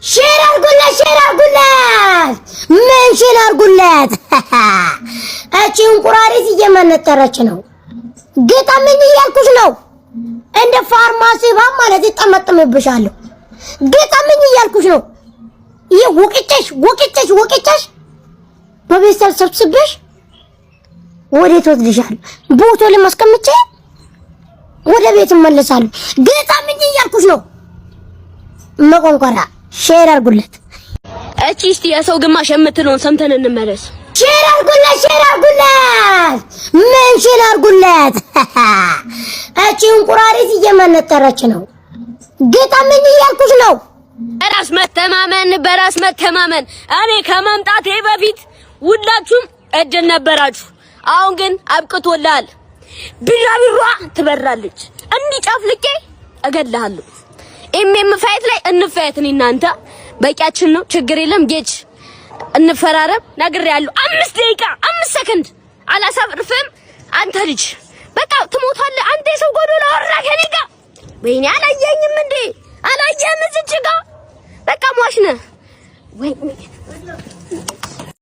Share አድርጉለት፣ share አድርጉለት፣ mention አድርጉለት። እቺ እንቁራሪት እየመነጠረች ነው። ግጠምኝ እያልኩሽ ነው። እንደ ፋርማሲ ባ ማለት ይጠመጥምብሻለሁ። ግጠምኝ እያልኩሽ ነው። ይህ ወቅጨሽ ወቅጨሽ ወቅጨሽ በቤተሰብ ሰብስቤሽ ወዴት ወስድሻለሁ? ቦቶ ለማስቀምጬ ወደ ቤት እመለሳለሁ። ግጠምኝ እያልኩሽ ነው። መቆንቆራ share አድርጉለት። እቺ እስቲ የሰው ግማሽ የምትለውን ሰምተን እንመለስ። Share አድርጉለት፣ share አድርጉለት፣ Mention አድርጉለት። እቺ እንቁራሪት እየመነጠረች ነው። ግጠምኝ እያልኩሽ ነው። በራስ መተማመን፣ በራስ መተማመን። እኔ ከመምጣቴ በፊት ሁላችሁም እድል ነበራችሁ። አሁን ግን አብቅቶልሃል። ቢራቢሯ ትበራለች። እንዲህ ጨፍልቄ እገልሃለሁ። MMA fight ላይ እንፋየት። እኔ እናንተ በቂያችን ነው። ችግር የለም። ጌች እንፈራረም። ነግሬሃለሁ። 5 ደቂቃ 5 ሰከንድ አላሳርፍም። አንተ ልጅ በቃ ትሞታለህ። አንተ የሰው ጎዶሎ አወራ ከኔ ጋር። ወይኔ አላየኝም እንዴ? አላየህም? እዚች ጋር በቃ ሟች ነህ። ወይኔ።